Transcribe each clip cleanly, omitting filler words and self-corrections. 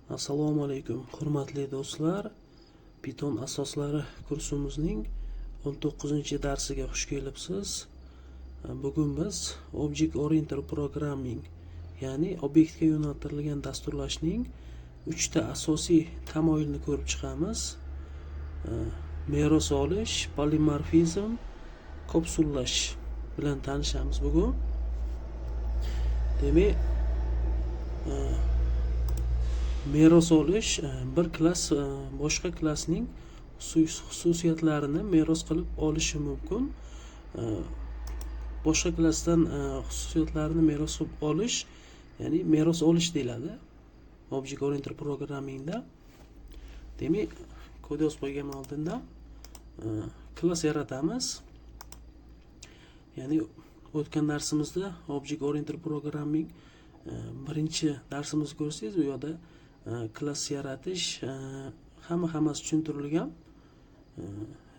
Assalomu alaykum, hurmatli do'stlar. Python asoslari kursimizning 19-darsiga xush kelibsiz. Bugun biz Object Oriented Programming, ya'ni obyektga yo'naltirilgan dasturlashning uchta asosiy tamoyilini ko'rib chiqamiz. Meros olish, polimorfizm, kapsullash bilan tanishamiz bugun. Demak, meros olish bir klass boshqa klassning xususiyatlarini meros qilib olishi mumkin. Boshqa klassdan xususiyatlarini meros qilib olish, ya'ni meros olish deyiladi Object Oriented Programmingda. Demak, kod yozib qo'yganman oldindan. Klass yaratamiz. Ya'ni o'tgan darsimizda Object Oriented Programming birinchi darsimizni ko'rsangiz, u yoqda klass yaratish hammasi tushuntirilgan.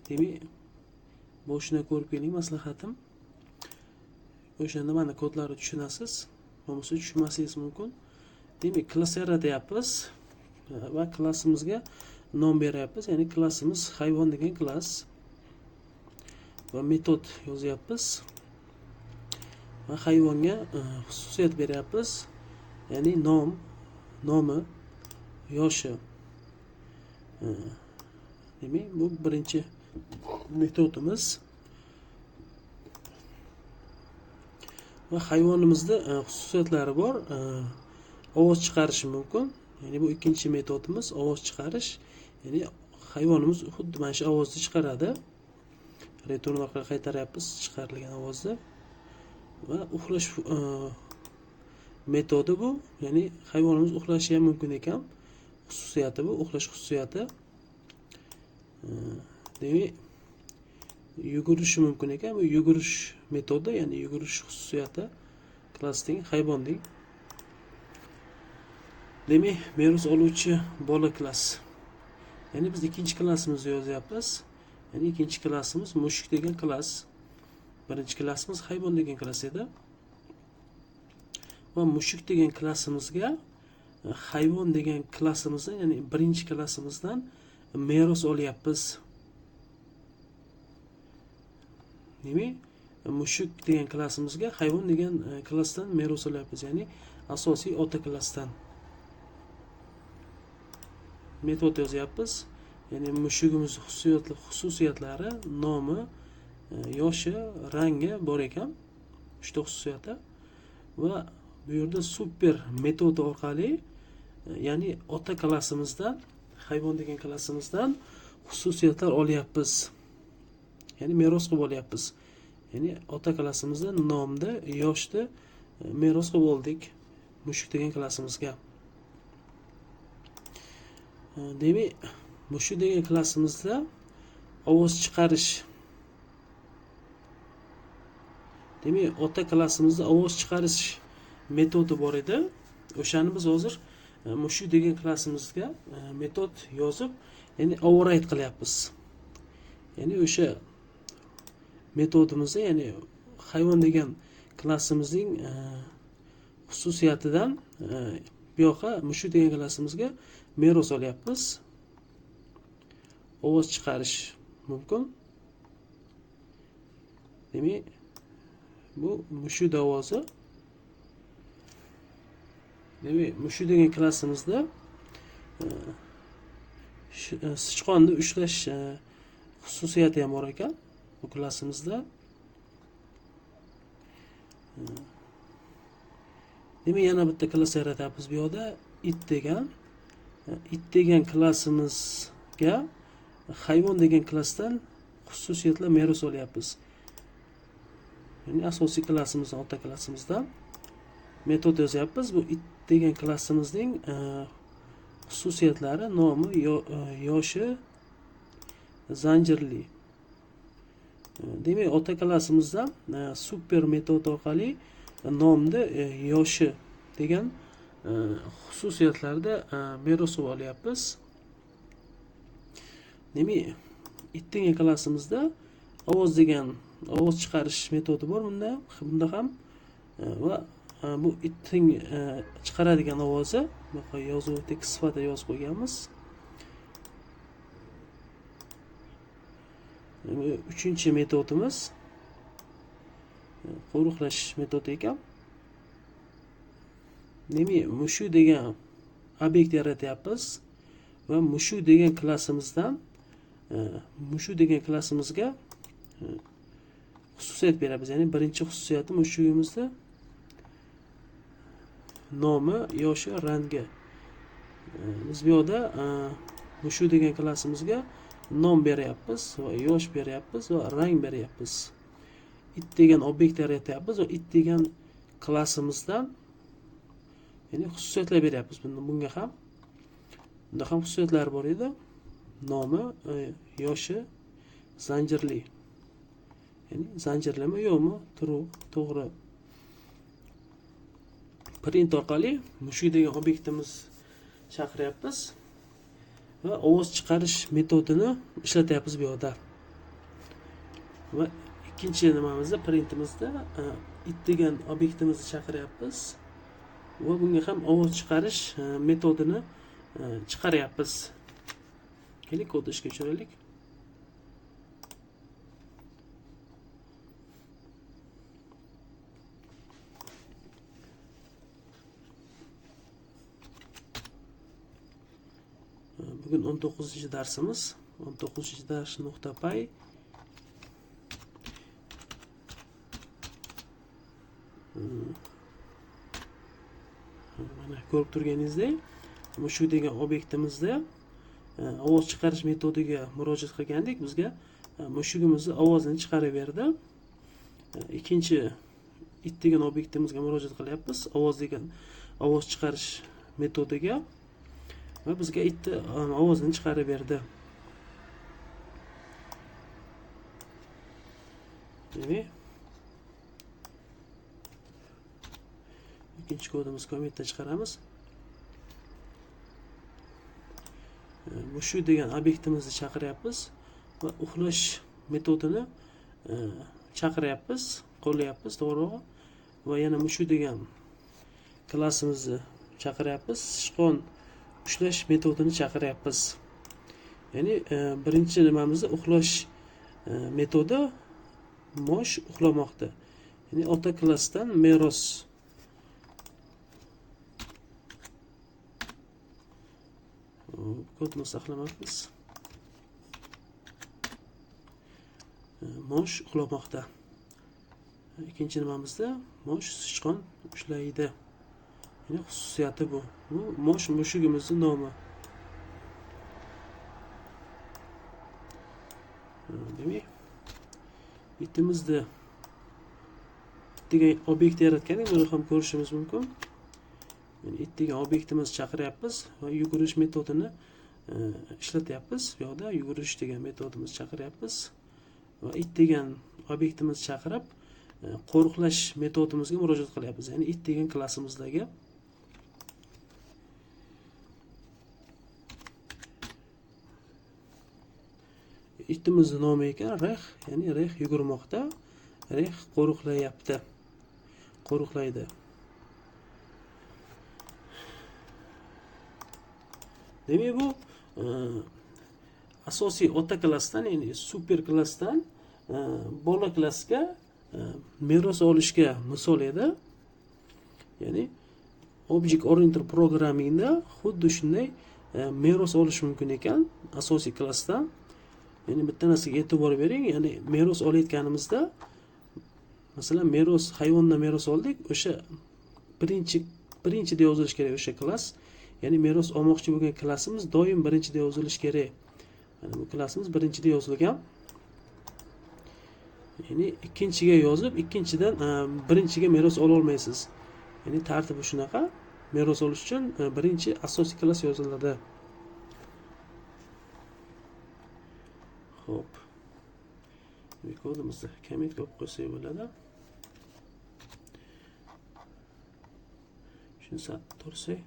Demak, boshidan ko'rib keling, maslahatim. O'shanda mana kodlarni tushunasiz, bo'lmasa tushunmasligingiz mumkin. Demak, klass yaratyapmiz va klassimizga nom beryapmiz, ya'ni klassimiz hayvon degan klass va metod yozyapmiz va hayvonga xususiyat beryapmiz, ya'ni nomi, yoshi. Demak, bu birinchi metodimiz va hayvonimizda xususiyatlari bor. Ovoz chiqarishi mumkin, ya'ni bu ikkinchi metodimiz, ovoz chiqarish, ya'ni hayvonimiz xuddi mana shu ovozni chiqaradi. Return orqali qaytaryapmiz chiqarilgan ovozni. Va uxlash metodi bu, ya'ni hayvonimiz uxlashi ham mumkin ekan, xususiyati bu, uxlash xususiyati. Demak, yugurishi mumkin ekan, bu yugurish metodi, ya'ni yugurish xususiyati klassning, hayvonning. Demak, meros oluvchi bola klass, ya'ni biz ikkinchi klassimizni yozyapmiz, ya'ni ikkinchi klassimiz mushuk degan klass. Birinchi klassimiz hayvon degan klass edi va mushuk degan klassimizga hayvon degan klassimizdan, ya'ni birinchi klassimizdan meros olyapmiz. Demak, mushuk degan klassimizga hayvon degan klassdan meros olyapmiz, ya'ni asosiy ota klassdan. Metod yozyapmiz, ya'ni mushugimiz xususiyatlari, nomi, yoshi, rangi bor ekan, uchta xususiyati. Va bu yerda super metodi orqali, ya'ni ota klassimizdan, hayvon degan klassimizdan xususiyatlar olyapmiz, ya'ni meros qilib olyapmiz. Ya'ni ota klassimizdan nomni, yoshni meros qilib oldik mushuk degan klassimizga. Demak, mushuk degan klassimizda ovoz chiqarish, demak, ota klassimizda ovoz chiqarish metodi bor edi. O'shani biz hozir mushuk degan klassimizga metod yozib, ya'ni override qilyapmiz. Ya'ni o'sha metodimizni, ya'ni hayvon degan klassimizning xususiyatidan bu yoqqa mushuk degan klassimizga meros olyapmiz. Ovoz chiqarish mumkin. Demak, bu mushuk ovozi. Demak, mushuk degan klassimizda sichqonni ushlash xususiyati ham bor ekan bu klassimizda. Demak, yana bitta klass yaratyapmiz bu yoqda, it degan. It degan klassimizga hayvon degan klassdan xususiyatlar meros olyapmiz. Ya'ni asosiy klassimizdan, ota klassimizdan metod yozyapmiz. Bu it degan klassimizning xususiyatlari, nomi, yoshi, zanjirli. Demak, ota klassimizdan super metod orqali nomni, yoshi degan xususiyatlarda meros qilib olyapmiz. Demak, it degan klassimizda ovoz degan, ovoz chiqarish metodi bor bunda ham va Bu itning chiqaradigan ovozi, bunaqa yozuv tekst sifatida yozib qo'yganmiz. Uchinchi metodimiz qo'riqlash metodi ekan. Demak, mushuk degan obyekt yaratyapmiz va mushuk degan klassimizdan mushuk degan klassimizga xususiyat beramiz. Ya'ni birinchi xususiyati mushugimizda nomi, yoshi, rangi. Biz bu yerda mushuk degan klassimizga nom beryapmiz va yosh beryapmiz va rang beryapmiz. It degan obyekt yaratyapmiz va it degan klassimizdan ya'ni xususiyatlar beryapmiz. Bunga ham, bunda ham xususiyatlar bor edi. Nomi, yoshi, zanjirli. Ya'ni zanjirlimi yo'qmi? True, to'g'ri. Print orqali mushuk degan obyektimiz chaqiryapmiz va ovoz chiqarish metodini ishlatyapmiz bu yerda. Va ikkinchi nimamizda, printimizda it degan obyektimizni chaqiryapmiz va bunga ham ovoz chiqarish metodini chiqaryapmiz. Keling, kodni ishga tushiraylik. Bugun 19-darsimiz. 19-dars nuqta pay. Mana ko'rib turganingizdek, shu degan obyektimizda ovoz chiqarish metodiga murojaat qilgandik, bizga mushugimizni ovozini chiqarib berdi. Ikkinchi it degan obyektimizga murojaat qilyapmiz, ovoz degan ovoz chiqarish metodiga va bizga itni ovozini chiqarib berdi. Demak, ikkinchi kodimiz kommentdan chiqaramiz. Mushuk degan obyektimizni chaqiryapmiz va uxlash metodini chaqiryapmiz, qo'llayapmiz to'g'rirog'i, va yana mushuk degan klassimizni chaqiryapmiz, sichqon ushlash metodini chaqiryapmiz. Ya'ni birinchi nimamizda uxlash metodi mosh uxlamoqda. Ya'ni ota klassdan meros. Kodni saqlamaymiz. Mosh uxlamoqda. Ikkinchi nimamizda mosh sichqon ushlaydi. Ya'ni xususiyati bu. Bu mosh mushugimizning nomi. Demak, itimizda degan obyekt yaratgandik, buni ham ko'rishimiz mumkin. Ya'ni it degan obyektimizni chaqiryapmiz va yugurish metodini ishlatyapmiz. Bu yoqda yugurish degan metodimizni chaqiryapmiz va it degan obyektimizni chaqirib, qo'riqlash metodimizga murojaat qilyapmiz. Ya'ni it degan klassimizdagi itimizning nomi ekan Rex, ya'ni Rex yugurmoqda, Rex qo'riqlayapti, qo'riqlaydi. Demak, bu asosiy ota klassdan, ya'ni super klassdan bola klassga meros olishga misol edi. Ya'ni Object Oriented Programmingda xuddi shunday meros olish mumkin ekan asosiy klassdan. Ya'ni bitta narsaga e'tibor bering, ya'ni meros olayotganimizda, masalan, meros hayvondan meros oldik, o'sha birinchida yozilish kerak o'sha klass. Ya'ni meros olmoqchi bo'lgan klassimiz doim birinchida yozilishi kerak. Mana bu klassimiz birinchida yozilgan. Ya'ni ikkinchiga yozib, ikkinchidan birinchiga meros ola olmaysiz. Ya'ni tartibi shunaqa. Meros olish uchun birinchi asosiy klass yoziladi. Xo'p. Kodimizni komment qilib qo'ysak bo'ladi. Shuni tursak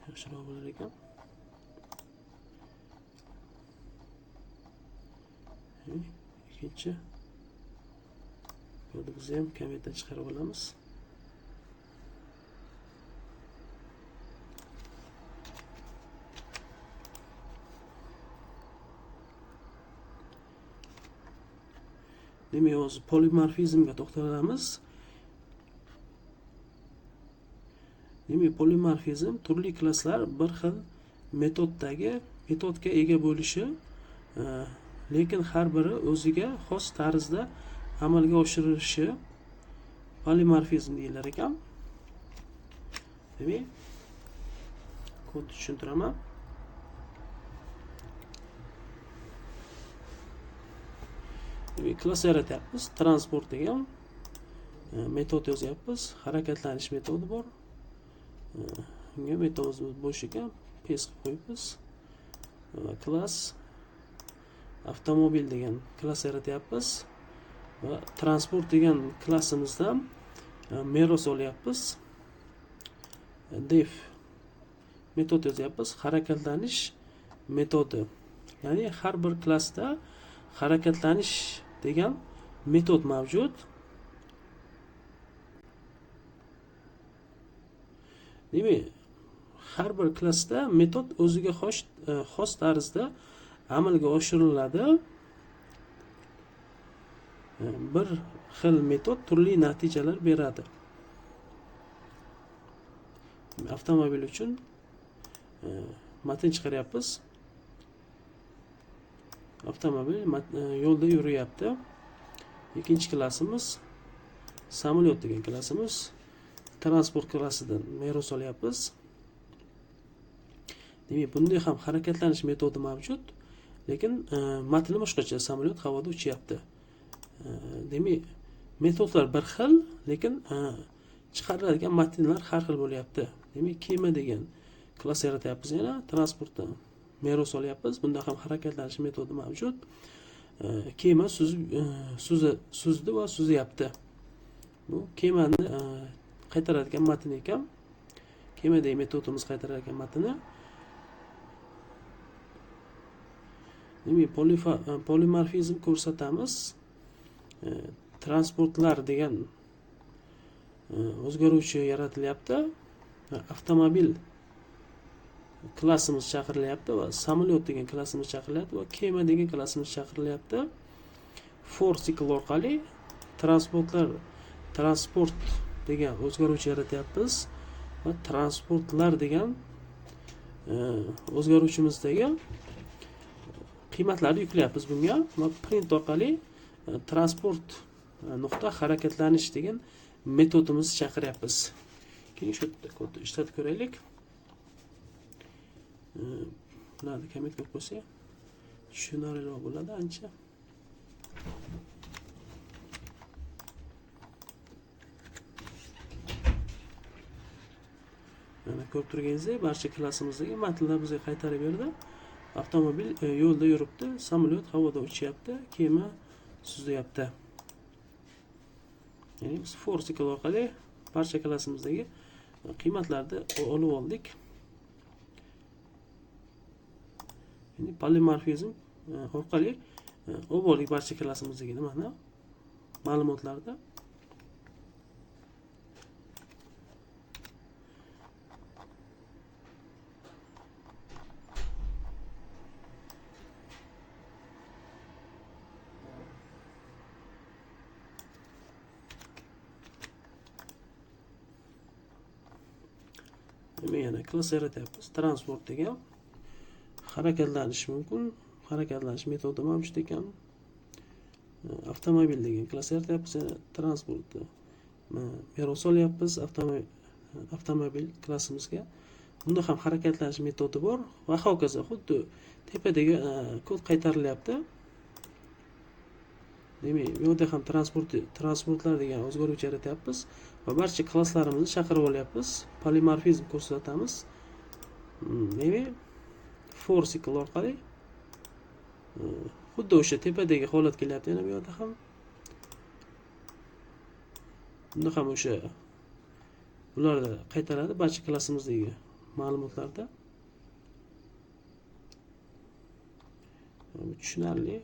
yaxshiroq bo'lar ekan. Ikkinchi kodimizni ham kommentdan chiqarib olamiz. Demak, hozir polimorfizmga to'xtalamiz. Demak, polimorfizm turli klasslar bir xil metodga ega bo'lishi, lekin har biri o'ziga xos tarzda amalga oshirilishi polimorfizm deyilar ekan. Demak, kodni tushuntiraman. Demak, klass yaratyapmiz. Transport degan metod yozyapmiz. Harakatlanish metodi bor. Unga metodimiz bo'sh ekan, paste qilib qo'yibmiz. Klass avtomobil degan klass yaratyapmiz va transport degan klassimizdan meros olyapmiz. Def metod yozyapmiz, harakatlanish metodi. Ya'ni har bir klassda harakatlanish degan metod mavjud. Demak, har bir klassda metod o'ziga xos tarzda amalga oshiriladi. Bir xil metod turli natijalar beradi. Avtomobil uchun matn chiqaryapmiz. Avtomobil yo'lda yuryapti. Ikkinchi klassimiz samolyot degan klassimiz. Transport klassidan meros olyapmiz. Demak, bunda ham harakatlanish metodi mavjud, lekin matni boshqacha. Samolyot havoda uchyapti. Demak, metodlar bir xil, lekin chiqariladigan matnlar har xil bo'lyapti. Demak, kema degan klass yaratyapmiz, yana transportdan meros olyapmiz. Bunda ham harakatlanish metodi mavjud. Kema suzdi va suzyapti. Bu kemani qaytaradigan matn ekan. Kemadagi metodimiz qaytaradigan matni. Demak, polimorfizm ko'rsatamiz. Transportlar degan o'zgaruvchi yaratilyapti. Avtomobil klassimiz chaqirilyapti va samolyot degan klassimiz chaqirilyapti va kema degan klassimiz chaqirilyapti. For sikl orqali transport degan o'zgaruvchi yaratyapmiz va transportlar degan o'zgaruvchimizdagi qiymatlarni yuklayapmiz bunga va print orqali transport nuqta harakatlanish degan metodimizni chaqiryapmiz. Keyin shu yerda kodni ishlatib ko'raylik. Bularni komment qilib qo'ysak tushunarliroq bo'ladi ancha. Mana ko'rib turganingizdek, barcha klassimizdagi matnlar bizga qaytarib berdi. Avtomobil yo'lda yuribdi, samolyot havoda uchyapti, kema suzyapti. Ya'ni biz for sikl orqali barcha klassimizdagi qiymatlarni olib oldik. Endi polimorfizm orqali olib oldik barcha klassimizdagi nimani ma'lumotlarni. Demak, yana klass yaratyapmiz. Transport degan harakatlanish mumkin. Harakatlanish metodi mavjud ekan. Avtomobil degan klass yaratyapmiz. Yana transportni meros olyapmiz avtomobil klassimizga. Bunda ham harakatlanish metodi bor va hokazo. Xuddi tepadagi kod qaytarilyapti. Demak, bu yerda ham transportlar degan o'zgaruvchi yaratyapmiz va barcha klasslarimizni chaqirib olyapmiz. Polimorfizm ko'rsatamiz. Demak, for sikl orqali xuddi o'sha tepadagi holat kelyapti yana bu yerda ham. Bunda ham o'sha ularda qaytaradi barcha klassimizdagi ma'lumotlarda. Bu tushunarli.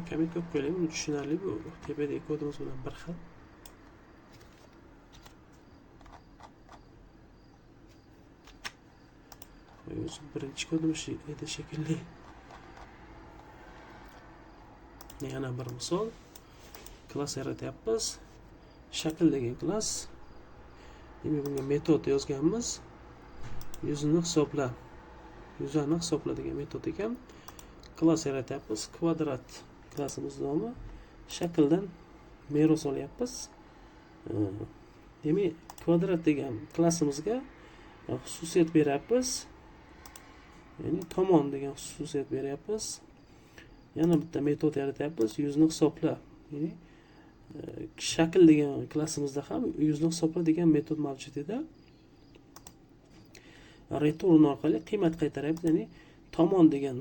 Komment ko'p qo'yaylik, buni tushunarli, bu tepadagi kodimiz bilan bir xil. O'zi birinchi kodimiz edi shekilli. Yana bir misol. Klass yaratyapmiz. Shakl degan klass. Demak, bunga metod yozganmiz. Yuzini hisobla. Yuzani hisobla degan metod ekan. Klass yaratyapmiz. Kvadrat klassimiz nomi. Shakldan meros olyapmiz. Demak, kvadrat degan klassimizga xususiyat beryapmiz. Ya'ni tomon degan xususiyat beryapmiz. Yana bitta metod yaratyapmiz. Yuzni hisobla. Ya'ni shakl degan klassimizda ham yuzni hisobla degan metod mavjud edi. Return orqali qiymat qaytaryapmiz. Ya'ni tomon degan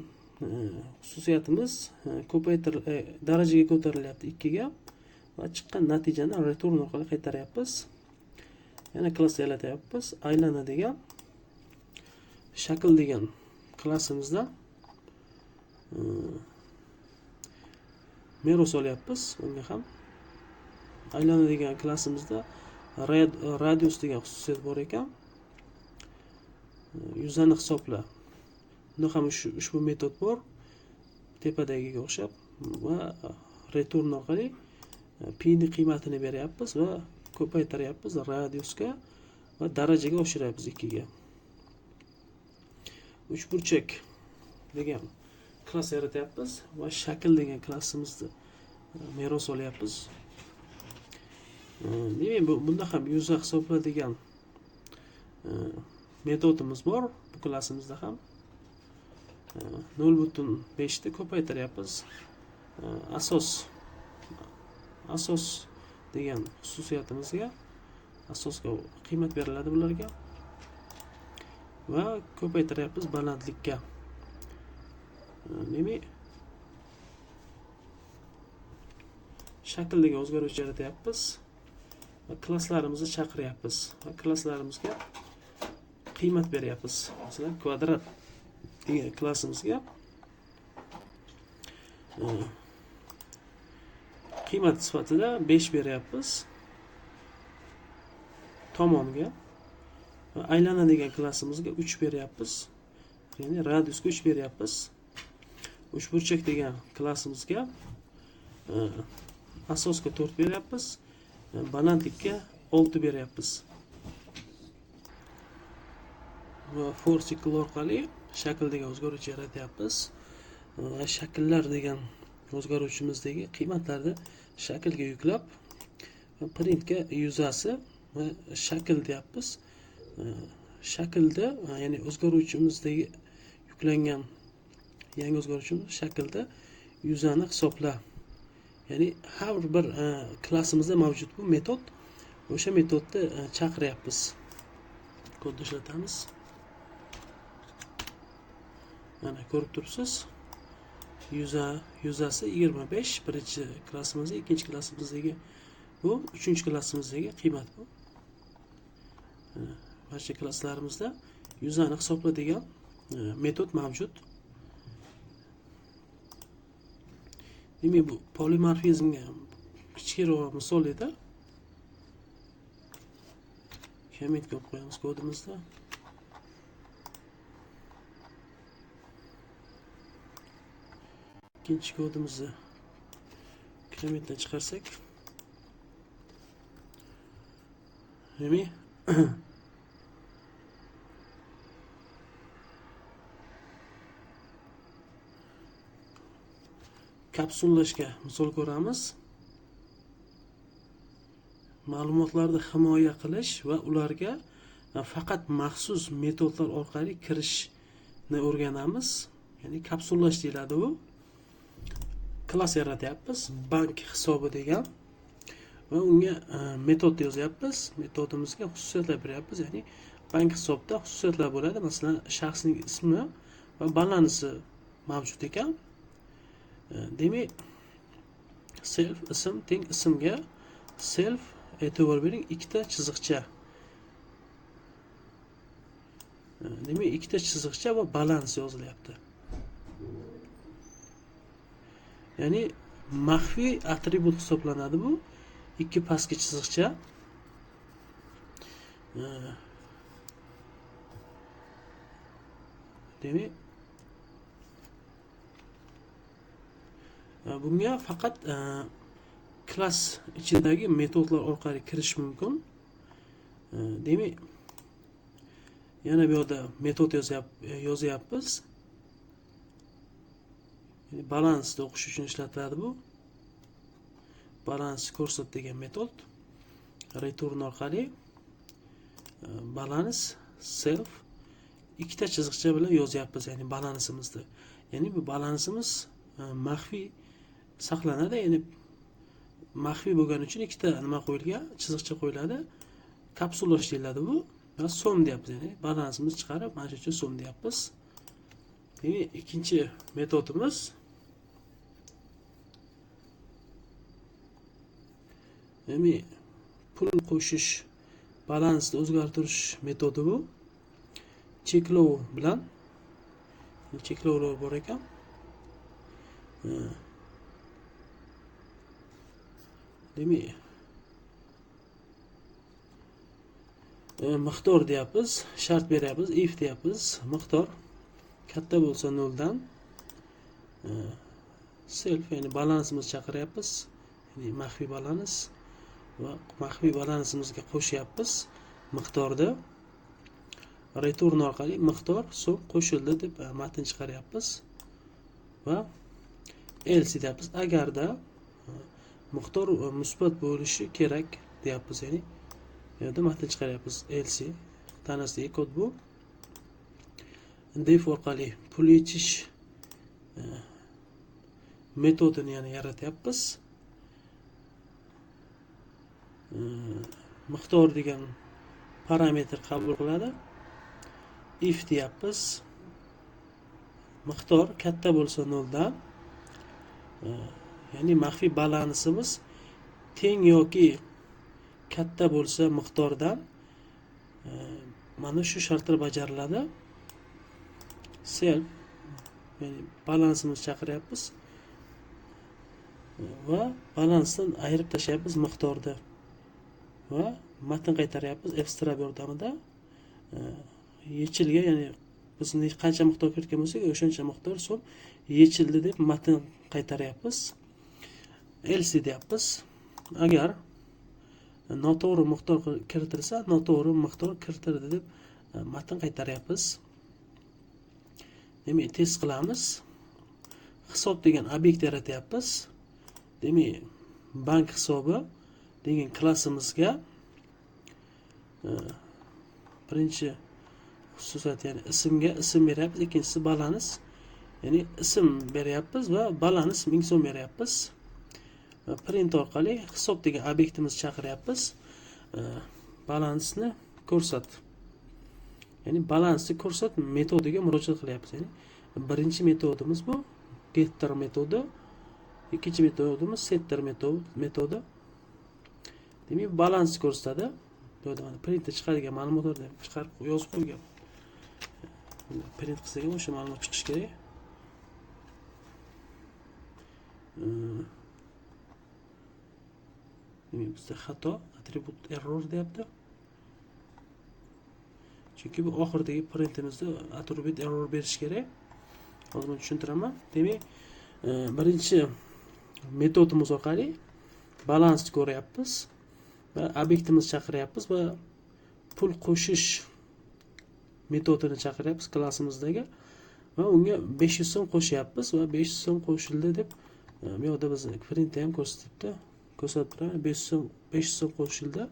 xususiyatimiz ko'paytir darajaga ko'tarilyapti 2 ga va chiqqan natijani return orqali qaytaryapmiz. Yana klass yaratyapmiz. Aylana degan shakl degan klassimizda meros olyapmiz. Unga ham aylana degan klassimizda radius degan xususiyat bor ekan. Yuzani hisobla. Bunda ham ushbu metod bor. Tepadagiga o'xshab va return orqali pi ni qiymatini beryapmiz va ko'paytiryapmiz radiusga va darajaga oshiryapmiz 2 ga. Uchburchak degan klass yaratyapmiz va shakl degan klassimizni meros olyapmiz. Demak, bunda ham yuza hisobla degan metodimiz bor. Bu klassimizda ham 0.5 ni ko'paytiryapmiz. Asos degan xususiyatimizga asosga qiymat beriladi bularga va ko'paytiryapmiz balandlikka. Demak, shakl degan o'zgaruvchi yaratyapmiz va klasslarimizni chaqiryapmiz va klasslarimizga qiymat beryapmiz. Masalan, kvadrat degan klassimizga qiymat sifatida 5 beryapmiz tomonga va aylana degan klassimizga 3 beryapmiz. Ya'ni radiusga 3 beryapmiz. Uchburchak degan klassimizga asosga 4 beryapmiz, balandlikka 6 beryapmiz. Va for sikl orqali shakl degan o'zgaruvchi yaratyapmiz va shakllar degan o'zgaruvchimizdagi qiymatlarni shaklga yuklab printga yuzasi va shakl deyapmiz. Shaklda, ya'ni o'zgaruvchimizdagi yuklangan yangi o'zgaruvchimiz shaklda yuzani hisobla. Ya'ni har bir klassimizda mavjud bu metod. O'sha metodni chaqiryapmiz. Kodni ishlatamiz. Mana ko'rib turibsiz. Yuzasi 25 birinchi klassimizda, ikkinchi klassimizdagi bu, uchinchi klassimizdagi qiymat bu. Mana barcha klasslarimizda yuzani hisobla degan metod mavjud. Demak, bu polimorfizmga kichikroq misol edi. Comment qilib qo'yamiz kodimizda. Ikkinchi kodimizni commentdan chiqarsak, demak, kapsullashga misol ko'ramiz. Ma'lumotlarni himoya qilish va ularga faqat maxsus metodlar orqali kirishni o'rganamiz. Ya'ni kapsullash deyiladi bu. Klass yaratyapmiz, bank hisobi degan va unga metod yozyapmiz. Metodimizga xususiyatlar beryapmiz. Ya'ni bank hisobida xususiyatlar bo'ladi. Masalan, shaxsning ismi va balansi mavjud ekan. Demak, self ism teng ismga self e'tibor bering, ikkita chiziqcha. Demak, ikkita chiziqcha va balans yozilyapti. Ya'ni maxfiy atribut hisoblanadi bu. Ikki pastki chiziqcha. Demak, bunga faqat klass ichidagi metodlar orqali kirish mumkin. Demak, yana bu yerda metod yozyapmiz. Ya'ni balansni o'qish uchun ishlatiladi bu. Balans ko'rsat degan metod return orqali balans self ikkita chiziqcha bilan yozyapmiz, ya'ni balansimizni. Ya'ni bu balansimiz maxfiy saqlanadi, ya'ni maxfiy bo'lgani uchun ikkita nima qo'yilgan, chiziqcha qo'yiladi. Kapsullash deyiladi bu. Va so'm deyapmiz, ya'ni balansimizni chiqarib mana shu uchun so'm deyapmiz. Demak, ikkinchi metodimiz ya'ni pul qo'shish, balansni o'zgartirish metodi bu. Cheklov bilan, cheklovlar bor ekan. Demak, miqdor deyapmiz, shart beryapmiz, if deyapmiz. Miqdor katta bo'lsa 0 dan self, ya'ni balansimizni chaqiryapmiz, ya'ni maxfiy balans va maxfiy balansimizga qo'shyapmiz miqdorni. Return orqali miqdor so'm qo'shildi deb matn chiqaryapmiz va else deyapmiz. Agarda miqdor musbat bo'lishi kerak deyapmiz, ya'ni bu yerda matn chiqaryapmiz else tanasidagi kod bu. Def orqali pul yechish metodini yana yaratyapmiz. Miqdor degan parametr qabul qiladi. If deyapmiz. Miqdor katta bo'lsa 0 dan, ya'ni maxfiy balansimiz teng yoki katta bo'lsa miqdordan, mana shu shartlar bajariladi. Self, ya'ni balansimizni chaqiryapmiz va balansdan ayirib tashlayapmiz miqdorni va matn qaytaryapmiz fstrap yordamida. Yechilgan, ya'ni biz qancha miqdor kiritgan bo'lsak, o'shancha miqdor so'm yechildi deb matn qaytaryapmiz. Else deyapmiz. Agar noto'g'ri miqdor kiritilsa, noto'g'ri miqdor kiritildi deb matn qaytaryapmiz. Demak, test qilamiz. Hisob degan obyekt yaratyapmiz. Demak, bank hisobi degan klassimizga birinchi xususiyat, ya'ni ismga ism beryapmiz, ikkinchisi balans, ya'ni ism beryapmiz va balans 1000 so'm beryapmiz. Va print orqali hisob degan obyektimizni chaqiryapmiz. Balansni ko'rsat. Ya'ni balansni ko'rsat metodiga murojaat qilyapmiz. Ya'ni birinchi metodimiz bu getter metodi, ikkinchi metodimiz setter metodi. Demak, balansni ko'rsatadi. Bu yerda mana printda chiqadigan ma'lumotlarni chiqarib yozib qo'ygan. Print qilsak ham o'sha ma'lumot chiqishi kerak. Demak, bizda xato, atribut error deyapti. Chunki bu oxiridagi printimizda atribut error berish kerak. Hozir buni tushuntiraman. Demak, birinchi metodimiz orqali balansni ko'ryapmiz va obyektimizni chaqiryapmiz va pul qo'shish metodini chaqiryapmiz klassimizdagi va unga 500 so'm qo'shyapmiz va 500 so'm qo'shildi deb bu yerda biz printda ham ko'rsatibdi. Ko'rsatib turaman, 500 so'm qo'shildi.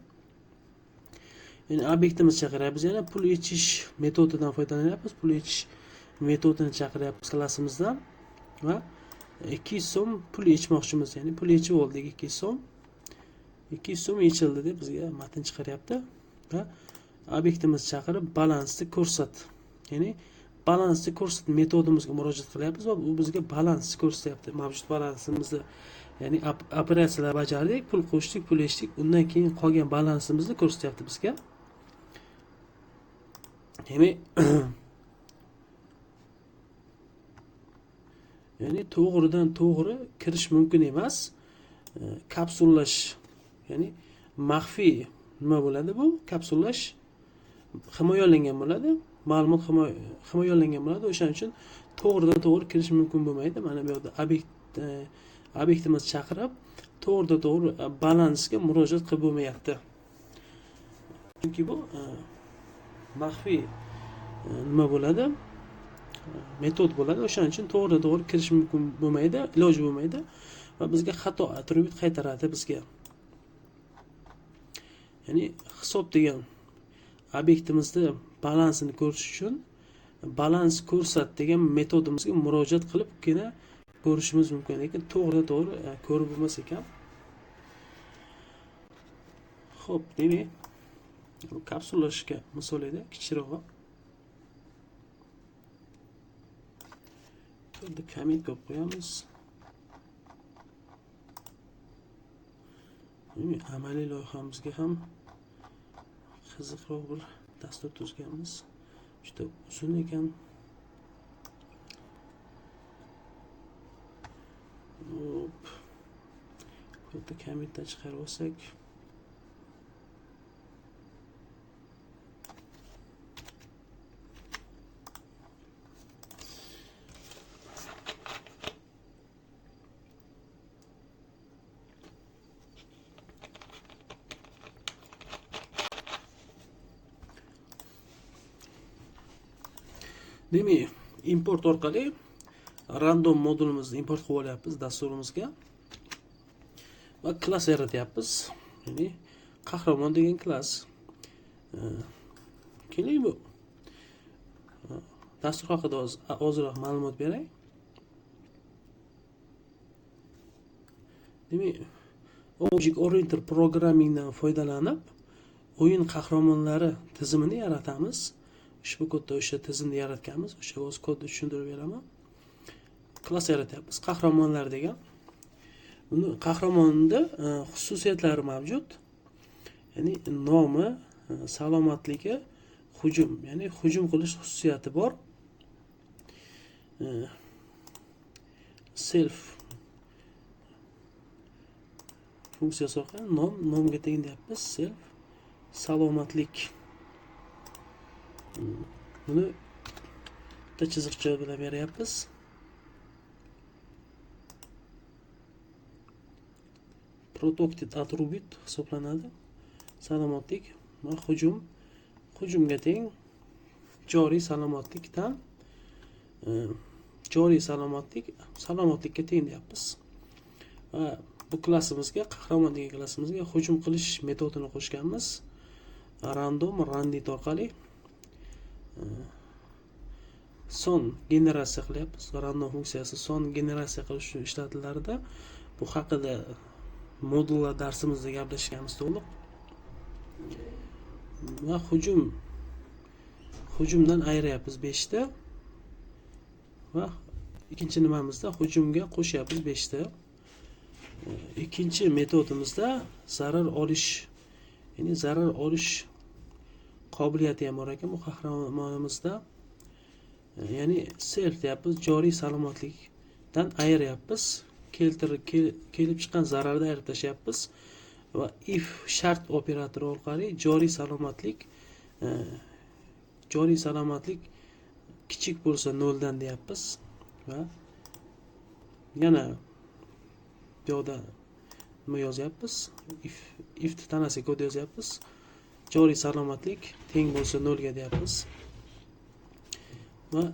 Endi obyektimizni chaqiryapmiz, yana pul yechish metodidan foydalanyapmiz. Pul yechish metodini chaqiryapmiz klassimizdan va 200 so'm pul yechmoqchimiz, ya'ni pul yechib oldik 200 so'm. 200 so'm yechildi deb bizga matn chiqaryapti va obyektimizni chaqirib balansni ko'rsat, ya'ni balansni ko'rsat metodimizga murojaat qilyapmiz va u bizga balansni ko'rsatyapti. Mavjud balansimizni, ya'ni operatsiyalar bajardik, pul qo'shdik, pul yechdik, undan keyin qolgan balansimizni ko'rsatyapti bizga. Demak, ya'ni to'g'ridan to'g'ri kirish mumkin emas. Kapsullash, ya'ni maxfiy nima bo'ladi bu? Kapsullash himoyalangan bo'ladi. Ma'lumot himoyalangan bo'ladi. O'shaning uchun to'g'ridan to'g'ri kirish mumkin bo'lmaydi. Mana bu yerda obyektimizni chaqirib, to'g'ridan to'g'ri balansga murojaat qilib bo'lmayapti. Chunki bu maxfiy nima bo'ladi? Metod bo'ladi. O'shaning uchun to'g'ridan to'g'ri kirish mumkin bo'lmaydi, iloji bo'lmaydi va bizga xato atribut qaytaradi bizga. Ya'ni hisob degan obyektimizni balansini ko'rish uchun balans ko'rsat degan metodimizga murojaat qilibgina ko'rishimiz mumkin, lekin to'g'ridan to'g'ri ko'rib bo'lmas ekan. Xo'p, demak, bu kapsullashga misol edi, kichikroq. Endi comment qo'yib qo'yamiz. Demak, amaliy loyihamizga ham qiziqroq bir dastur tuzganmiz. Juda uzun ekan. Hop. Bitta commentdan chiqarib olsak. Demak, import orqali random modulimizni import qilib olyapmiz dasturimizga va klass yaratyapmiz. Ya'ni qahramon degan klass. Keling bu dastur haqida ozroq ma'lumot beray. Demak, Object Oriented Programmingdan foydalanib o'yin qahramonlari tizimini yaratamiz. Ushbu kodda o'sha tizimni yaratganmiz. O'sha o'z kodni tushuntirib beraman. Klass yaratyapmiz. Qahramonlar degan. Buni qahramonda xususiyatlari mavjud. Ya'ni nomi, salomatligi, hujum, ya'ni hujum qilish xususiyati bor. Self funksiyasi orqali nom, nomga teng deyapmiz. Self salomatlik. Buni bitta chiziqcha bilan beryapmiz. Protected attribute hisoblanadi. Salomatlik va hujum, hujumga teng joriy salomatlikdan joriy salomatlik salomatlikka teng deyapmiz. Va bu klassimizga, qahramon degan klassimizga hujum qilish metodini qo'shganmiz. Random randit orqali son generatsiya qilyapmiz. Random funksiyasi son generatsiya qilish uchun ishlatilardi. Bu haqida modullar darsimizda gaplashganmiz to'liq. Va hujumdan ayirayapmiz 5 ta va ikkinchi nimamizda hujumga qo'shyapmiz 5 ta. Ikkinchi metodimizda zarar olish, ya'ni zarar olish qobiliyati ham bor ekan bu qahramonimizda. Ya'ni self deyapmiz, joriy salomatlikdan ayiryapmiz, kelib chiqqan zararni ayirib tashlayapmiz va if shart operatori orqali joriy salomatlik kichik bo'lsa 0 dan deyapmiz va yana bu yoqda nima yozyapmiz? If tanasiga kod yozyapmiz. Joriy salomatlik teng bo'lsa 0 ga deyapmiz. Va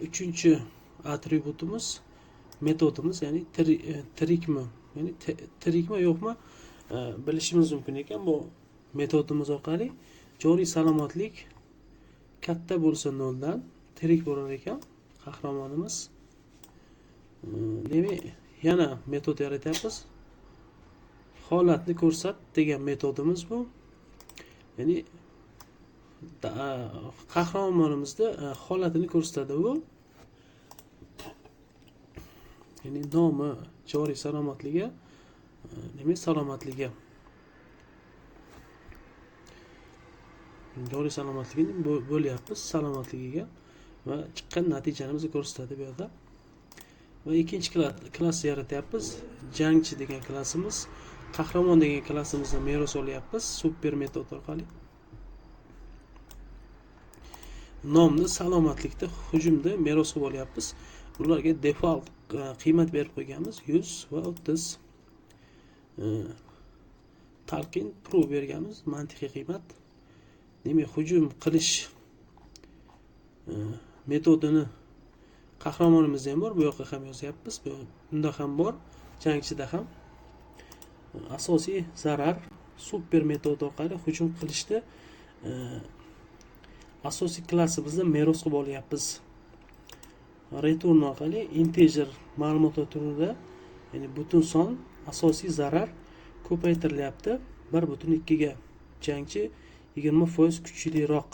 uchinchi atributimiz, metodimiz, ya'ni tirikmi, ya'ni tirikmi yo'qmi bilishimiz mumkin ekan bu metodimiz orqali. Joriy salomatlik katta bo'lsa 0 dan tirik bo'lar ekan qahramonimiz. Demak, yana metod yaratyapmiz. Holatni ko'rsat degan metodimiz bu. Ya'ni qahramonimizni holatini ko'rsatadi bu. Ya'ni nomi, joriy salomatligi, demak salomatligi. Joriy salomatligini bo'lyapmiz salomatligiga va chiqqan natijani bizga ko'rsatadi bu yerda. Va ikkinchi klass yaratyapmiz. Jangchi degan klassimiz, qahramon degan klassimizdan meros olyapmiz super metod orqali. Nomni, salomatlikda, hujumda meros qilib olyapmiz. Bularga default qiymat berib qo'yganmiz 100 va 30. Talqin true berganmiz, mantiqiy qiymat. Demak, hujum qilish metodini qahramonimizda ham bor, bu yoqqa ham yozyapmiz. Bunda ham bor, jangchida ham. Asosiy zarar super metodi orqali hujum qilishda asosiy klassimizda meros qilib olyapmiz. Return orqali integer ma'lumotlar turida, ya'ni butun son asosiy zarar ko'paytirilyapti 1.2 ga. Jangchi 20% kuchliroq.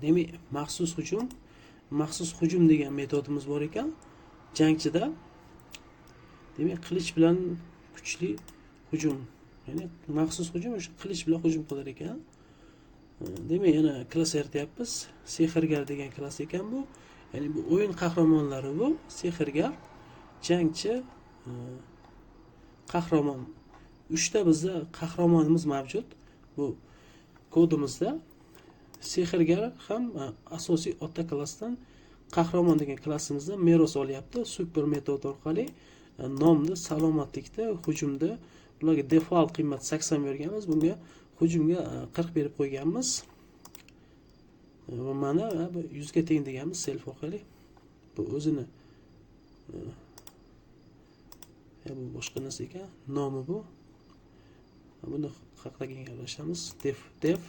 Demak, maxsus hujum degan metodimiz bor ekan jangchida. Demak, qilich bilan kuchli hujum, ya'ni maxsus hujum o'sha qilich bilan hujum qilar ekan. Demak, yana klass yaratyapmiz. Sehrgar degan klass ekan bu, ya'ni bu o'yin qahramonlari, bu sehrgar, jangchi, qahramon. Uchta bizda qahramonimiz mavjud bu kodimizda. Sehrgar ham asosiy ota klassdan, qahramon degan klassimizdan meros olyapti super metod orqali. Nomni, salomatlikda, hujumda bularga default qiymat 80 berganmiz, bunga hujumga 40 berib qo'yganmiz. Va mana bu 100 ga teng deganmiz self orqali. Bu o'zini ya bu boshqa narsa ekan, nomi bu. Buni haqida keyin gaplashamiz. Def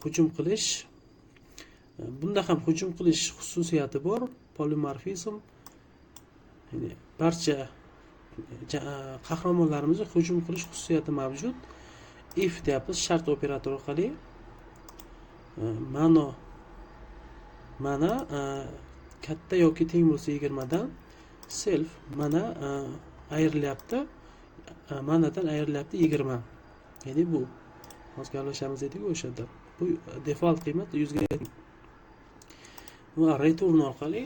hujum qilish. Bunda ham hujum qilish xususiyati bor, polimorfizm, ya'ni barcha qahramonlarimizda hujum qilish xususiyati mavjud. If deyapmiz shart operator orqali. Mana katta yoki teng bo'lsa 20 dan, self mana ayrilyapti, manadan ayrilyapti 20, ya'ni bu hozir gaplashamiz dedik o'shanda, bu default qiymat 100 ga. Va return orqali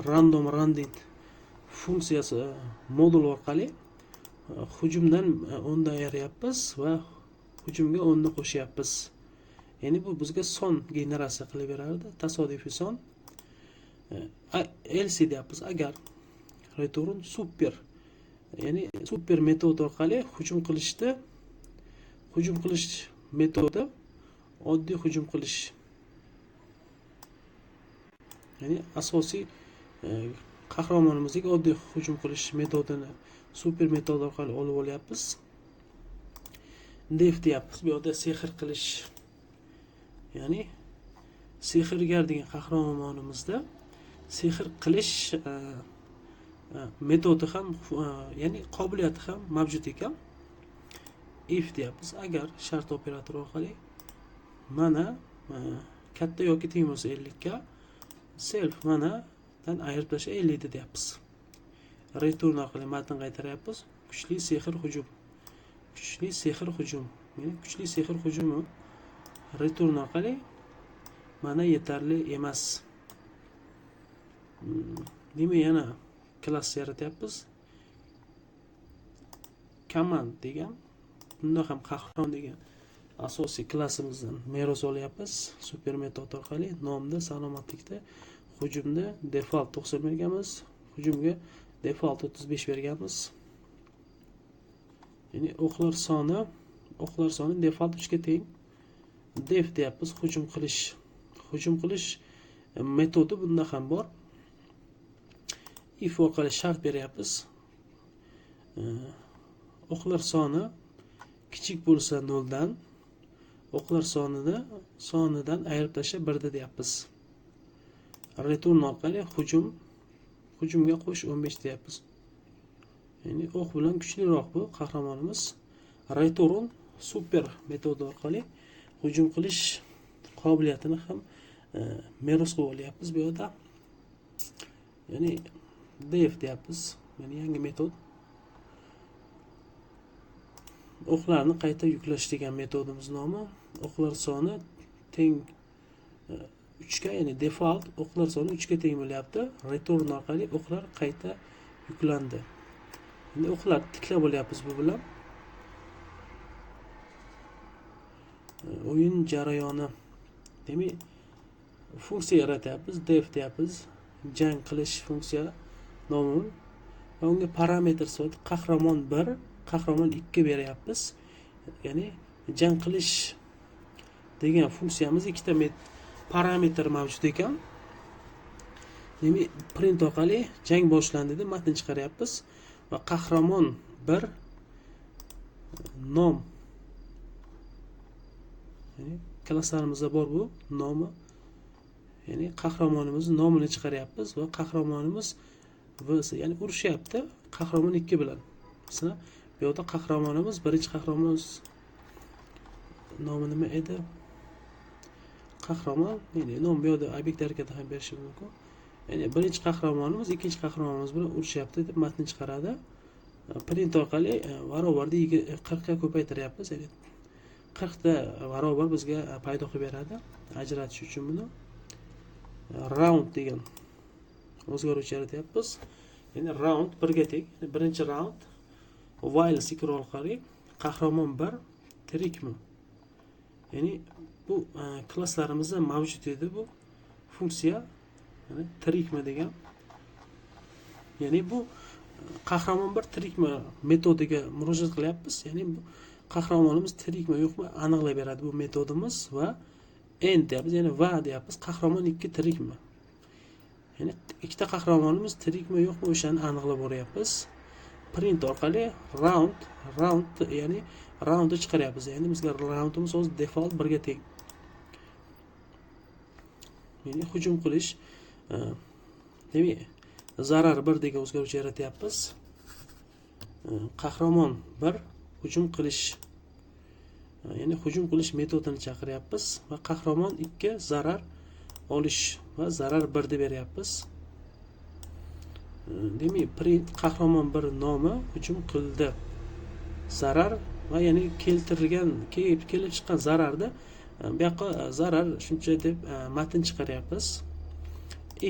random randint funksiyasi modul orqali hujumdan 10 dan ayiryapmiz va hujumga 10 ni qo'shyapmiz, ya'ni bu bizga son generatsiya qilib berardi, tasodifiy son. Else deyapmiz agar return super, ya'ni super metod orqali hujum qilishda, hujum qilish metodi oddiy hujum qilish, ya'ni asosiy qahramonimizga oddiy hujum qilish metodini super metod orqali olib olyapmiz. Def deyapmiz bu yoqda sehr qilish, ya'ni sehrgar degan qahramonimizda sehr qilish metodi ham, ya'ni qobiliyati ham mavjud ekan. If deyapmiz agar shart operator orqali mana katta yoki teng bo'lsa 50 ga, self manadan ayirib tashla 50 ni deyapmiz. Return orqali matn qaytaryapmiz: kuchli sehr hujum, kuchli sehr hujum, ya'ni kuchli sehr hujumi. Return orqali mana yetarli emas. Demak, yana klass yaratyapmiz, command degan. Bunda ham qahramon degan asosiy klassimizdan meros olyapmiz super metod orqali. Nomda, salomatlikda, hujumda default 90 berganmiz, hujumga default 35 berganmiz, ya'ni o'qlar soni default 3 ga teng. Def deyapmiz hujum qilish, hujum qilish metodi bunda ham bor. If orqali shart beryapmiz. O'qlar soni kichik bo'lsa 0 dan, o'qlar sonidan ayirib tashlab 1 da deyapmiz. Return orqali hujumga qo'sh 15 deyapmiz, ya'ni o'q bilan kuchliroq bu qahramonimiz. Return super metodi orqali hujum qilish qobiliyatini ham meros qilib olyapmiz bu yerda, ya'ni def deyapmiz, ya'ni yangi metod, o'qlarni qayta yuklash degan metodimiz nomi. O'qlar soni teng 3 ga, ya'ni default o'qlar soni 3 ga teng bo'lyapti. Return orqali o'qlar qayta yuklandi. Endi o'qlar tiklab olyapmiz bu bilan. O'yin jarayoni. Demak, funksiya yaratyapmiz, def deyapmiz, jang qilish funksiya nomi va unga parametr sifatida qahramon bir, qahramon ikki beryapmiz. Ya'ni jang qilish degan funksiyamiz ikkita parametr mavjud ekan. Demak, print orqali "Jang boshlandi" deb matn chiqaryapmiz va qahramon bir nom, ya'ni klasslarimizda bor bu nomi, ya'ni qahramonimizni nomini chiqaryapmiz va qahramonimiz vs, ya'ni urushyapti qahramon ikki bilan. Masalan, bu yoqda qahramonimiz, birinchi qahramonimiz nomi nima edi? Qahramon, ya'ni nom bu yoqda obyekt harakati ham berishi mumkin. Ya'ni birinchi qahramonimiz ikkinchi qahramonimiz bilan urushyapti deb matn chiqaradi. Print orqali barobarda 40ga ko'paytiryapmiz, ya'ni 40ta barobar bizga paydo qilib beradi. Ajratish uchun buni round degan o'zgaruvchi yaratyapmiz, ya'ni round birga teng. Ya'ni birinchi round while sikl orqali qahramon bir tirikmi, ya'ni bu klasslarimizda mavjud edi bu funksiya, ya'ni tirikmi degan, ya'ni bu qahramon bir tirikmi metodiga murojaat qilyapmiz. Ya'ni bu qahramonimiz tirikmi, yo'qmi aniqlab beradi bu metodimiz. Va and deyapmiz, ya'ni va deyapmiz, qahramon ikki tirikmi, ya'ni ikkita qahramonimiz tirikmi, yo'qmi, o'shani aniqlab boryapmiz. Print orqali round, round, ya'ni roundni chiqaryapmiz. Ya'ni bizga roundimiz hozir default birga teng. Ya'ni hujum qilish, demak, zarar bir degan o'zgaruvchi yaratyapmiz. Qahramon bir hujum qilish, ya'ni hujum qilish metodini chaqiryapmiz va qahramon ikki zarar olish va zarar bir deb beryapmiz. Demak, print qahramon bir nomi hujum qildi, zarar va ya'ni keltirilgan, kelib chiqqan zararni bu yoqqa zarar shuncha deb matn chiqaryapmiz.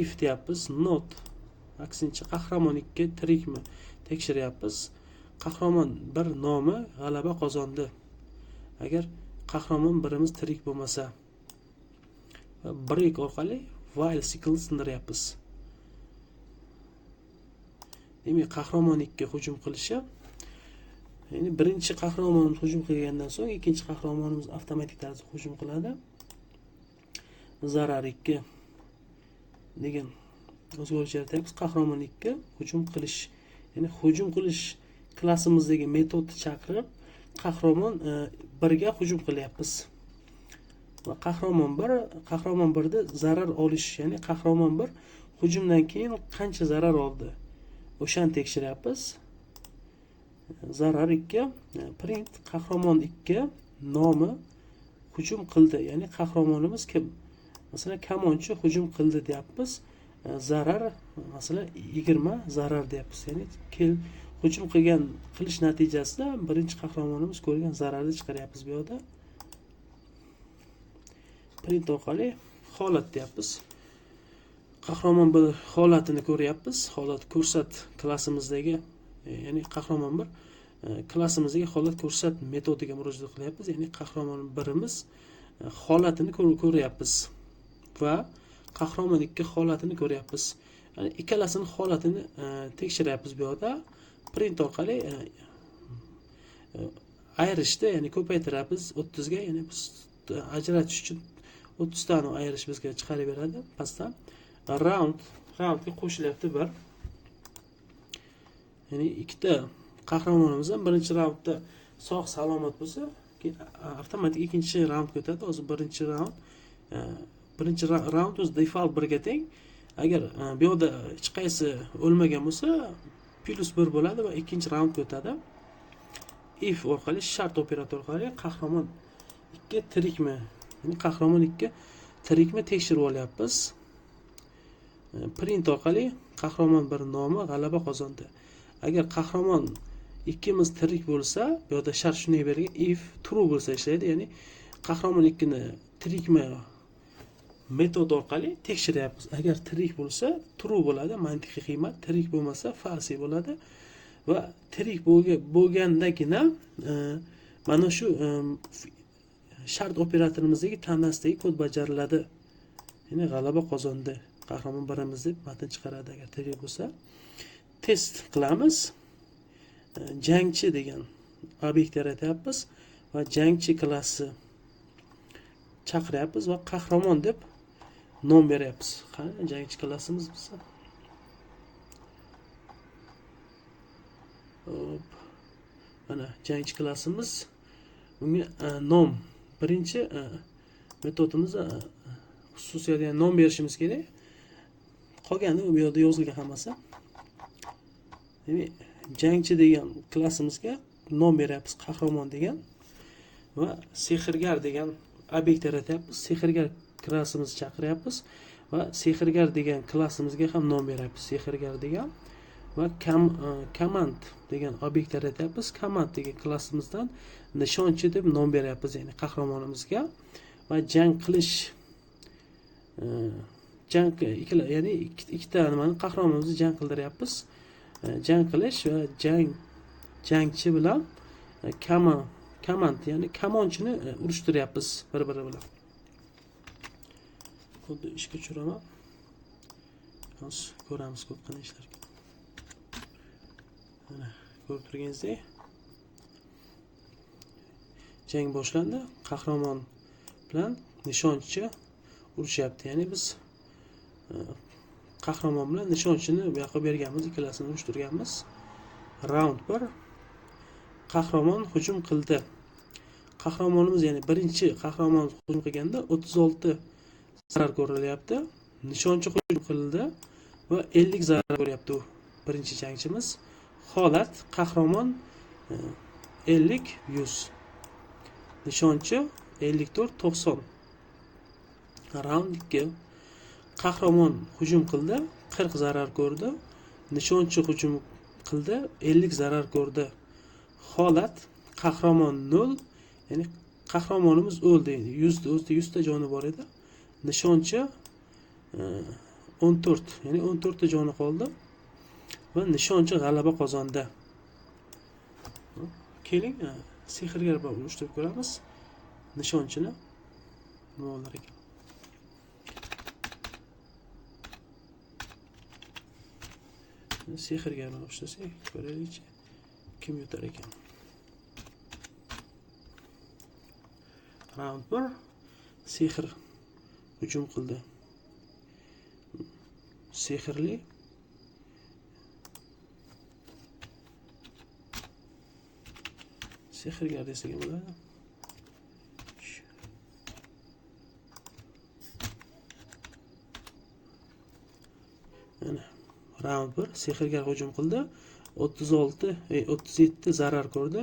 If deyapmiz, not, aksincha, qahramon ikki tirikmi tekshiryapmiz. Qahramon bir nomi g'alaba qozondi, agar qahramon birimiz tirik bo'lmasa. Va break orqali while cycle sindiryapmiz. Demak, qahramon ikki hujum qilishi, ya'ni birinchi qahramonimiz hujum qilgandan so'ng ikkinchi qahramonimiz avtomatik tarzda hujum qiladi. Zarar ikki degan o'zgarish yaratyapmiz. Qahramon ikki hujum qilish, ya'ni hujum qilish klassimizdagi metodni chaqirib, qahramon birga hujum qilyapmiz. Va qahramon birda zarar olish, ya'ni qahramon bir hujumdan keyin qancha zarar oldi, o'shani tekshiryapmiz. Zarar ikki, print qahramon ikki nomi hujum qildi, ya'ni qahramonimiz kim? Masalan, kamonchi hujum qildi deyapmiz. Zarar, masalan, 20 zarar deyapmiz. Ya'ni hujum qilish natijasida birinchi qahramonimiz ko'rgan zararni chiqaryapmiz bu yoqda. Print orqali holat deyapmiz, qahramon bir holatini ko'ryapmiz. Holat ko'rsat klassimizdagi, ya'ni qahramon bir klassimizdagi holat ko'rsat metodiga murojaat qilyapmiz. Ya'ni qahramon birimiz holatini ko'ryapmiz va qahramon ikki holatini ko'ryapmiz. Ya'ni ikkalasini holatini tekshiryapmiz bu yoqda. Print orqali ayirishda, ya'ni ko'paytiramiz 30ga, ya'ni biz ajratish uchun 30tani ayirish bizga chiqarib beradi pastdan. Round, roundga qo'shilyapti bir, ya'ni ikkita qahramonimiz ham birinchi raundda sog' salomat bo'lsa, keyin avtomatik ikkinchi raundga o'tadi. Hozir birinchi raund, birinchi raund o'zi default birga teng. Agar bu yoqda hech qaysi o'lmagan bo'lsa, +1 bo'ladi va ikkinchi raundga o'tadi. If orqali, shart operator orqali qahramon ikki tirikmi, ya'ni qahramon ikki tirikmi tekshirib olyapmiz. Print orqali qahramon bir nomi g'alaba qozondi. Agar qahramon ikkimiz tirik bo'lsa, bu yoqda shart shunday berilgan, if true bo'lsa ishlaydi. Ya'ni qahramon ikkini tirikmi metod orqali tekshiryapmiz. Agar tirik bo'lsa, true bo'ladi, mantiqiy qiymat, tirik bo'lmasa, false bo'ladi. Va tirik bo'lgandagina mana shu Shart operatorimizdagi tanasidagi kod bajariladi. Ya'ni g'alaba qozondi qahramon birimiz deb matn chiqaradi agar tirik bo'lsa. Test qilamiz. Jangchi degan obyekt yaratyapmiz va jangchi klassi chaqiryapmiz va qahramon deb nom beryapmiz. Qani jangchi klassimiz biza? Hop. Mana jangchi klassimiz. Bunga nom birinchi metodimiz xususiyat, ya'ni nom berishimiz kerak. Qolgani bu yerda yozilgan hammasi. Demak, jangchi degan klassimizga nom beryapmiz qahramon degan va sehrgar degan obyekt yaratyapmiz. Sehrgar klassimizni chaqiryapmiz va sehrgar degan klassimizga ham nom beryapmiz. Sehrgar degan va command degan obyekt yaratyapmiz. Command degan klassimizdan nishonchi deb nom beryapmiz, ya'ni qahramonimizga va jang qilish jang ikkala, ya'ni ikkita nimani qahramonimizni jang qildiryapmiz. Jang qilish va jangchi bilan command, ya'ni kamonchini urushtiryapmiz bir-biri bilan. Kodni ishga tushiraman. Hozir ko'ramiz kod qanday ishlar ekan. Mana ko'rib turganingizdek jang boshlandi. Qahramon bilan nishonchi urushyapti. Ya'ni biz qahramon bilan nishonchini bu yoqqa berganmiz, ikkalasini urushtirganmiz. Round 1. Qahramon hujum qildi. Qahramonimiz, ya'ni birinchi qahramon hujum qilganda 36 zarar ko'rilyapti. Nishonchi hujum qildi va 50 zarar ko'ryapti u birinchi jangchimiz. Holat qahramon 50 100. Nishonchi 54 90. Round 2. Qahramon hujum qildi, 40 zarar ko'rdi. Nishonchi hujum qildi, 50 zarar ko'rdi. Holat qahramon 0, ya'ni qahramonimiz o'ldi. 100 o'zida 100 ta joni bor edi. Nishonchi 14, ya'ni 14 ta joni qoldi va nishonchi g'alaba qozondi. Keling, sehrgar bilan urushtirib ko'ramiz nishonchini nima bo'lar ekan. Sehrgar bilan urushtirsak, ko'raylikchi kim yutar ekan. Round 1. Sehr hujum qildi. Sehrli sehrgar desak ham bo'ladi. Mana round 1 sehrgar hujum qildi. 36, 37 zarar ko'rdi.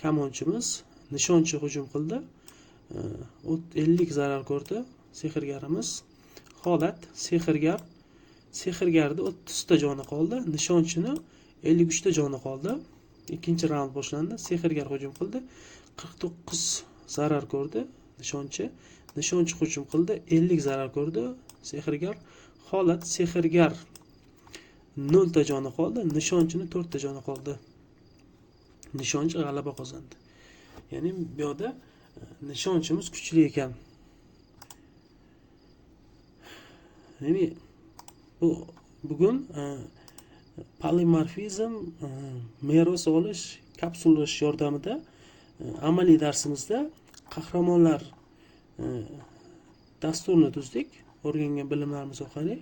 Kamonchimiz nishonchi hujum qildi. 50 zarar ko'rdi sehrgarimiz. Holat sehrgar, sehrgarda 30 ta joni qoldi, nishonchini 53 ta joni qoldi. Ikkinchi raund boshlandi. Sehrgar hujum qildi. 49 zarar ko'rdi nishonchi. Nishonchi hujum qildi, 50 zarar ko'rdi sehrgar. Holat sehrgar 0 ta joni qoldi, nishonchini 4 ta joni qoldi. Nishonchi g'alaba qozondi. Ya'ni bu yerda nishonchimiz kuchli ekan. Ya'ni bu bugun polimorfizm, meros olish, kapsullash yordamida amaliy darsimizda qahramonlar dasturini tuzdik, o'rgangan bilimlarimiz orqali.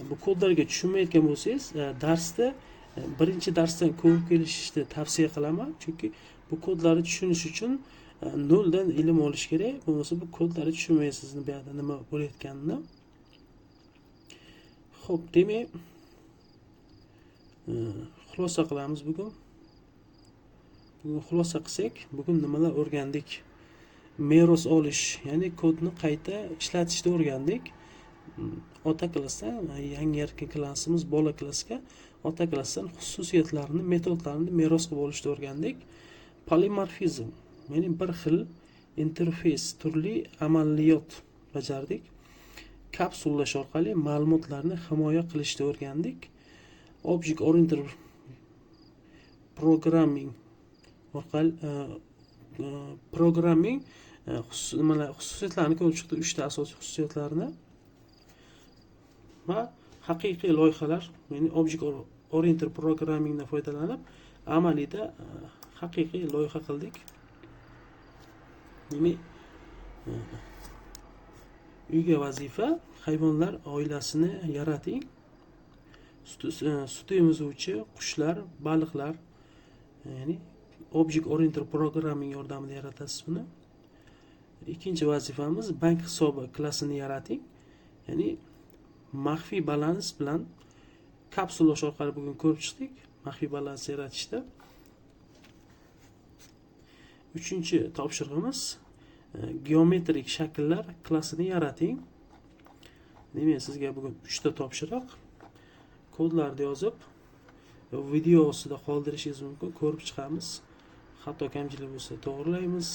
Bu kodlarga tushunmayotgan bo'lsangiz, darsda birinchi darsdan ko'rib kelishni tavsiya qilaman, chunki bu kodlarni tushunish uchun noldan ilm olish kerak. Bo'lmasa bu kodlarni tushunmaysiz, bu yerda nima bo'layotganini. Xo'p, demak, xulosa qilamiz bugun. Bugun xulosa qilsak, bugun nimalar o'rgandik? Meros olish, ya'ni kodni qayta ishlatishni o'rgandik. Ota klassdan yangi yaratgan klassimiz bola klassga ota klassdan xususiyatlarini, metodlarini meros qilib olishni o'rgandik. Polimorfizm, ya'ni bir xil interfeys, turli amaliyot bajardik. Kapsullash orqali ma'lumotlarni himoya qilishni o'rgandik. Object oriented programming orqali programming nimalar, xususiyatlarini ko'rib chiqdik, uchta asosiy xususiyatlarini va haqiqiy loyihalar, ya'ni object oriented programmingdan foydalanib amaliyda haqiqiy loyiha qildik. Demak, uyga vazifa: hayvonlar oilasini yarating, sut emizuvchi qushlar, baliqlar, ya'ni object oriented programming yordamida yaratasiz buni. Ikkinchi vazifamiz: bank hisobi klassini yarating, ya'ni maxfiy balans bilan kapsullash orqali bugun ko'rib chiqdik maxfiy balans yaratishda. Uchinchi topshirig'imiz: geometrik shakllar klassini yarating. Demak, sizga bugun uchta topshiriq. Kodlarni yozib, video ostida qoldirishingiz mumkin, ko'rib chiqamiz, xato kamchilik bo'lsa, to'g'rilaymiz.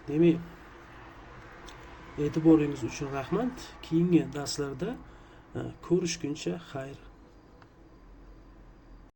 Demak, e'tiboringiz uchun rahmat. Keyingi darslarda ko'rishguncha xayr.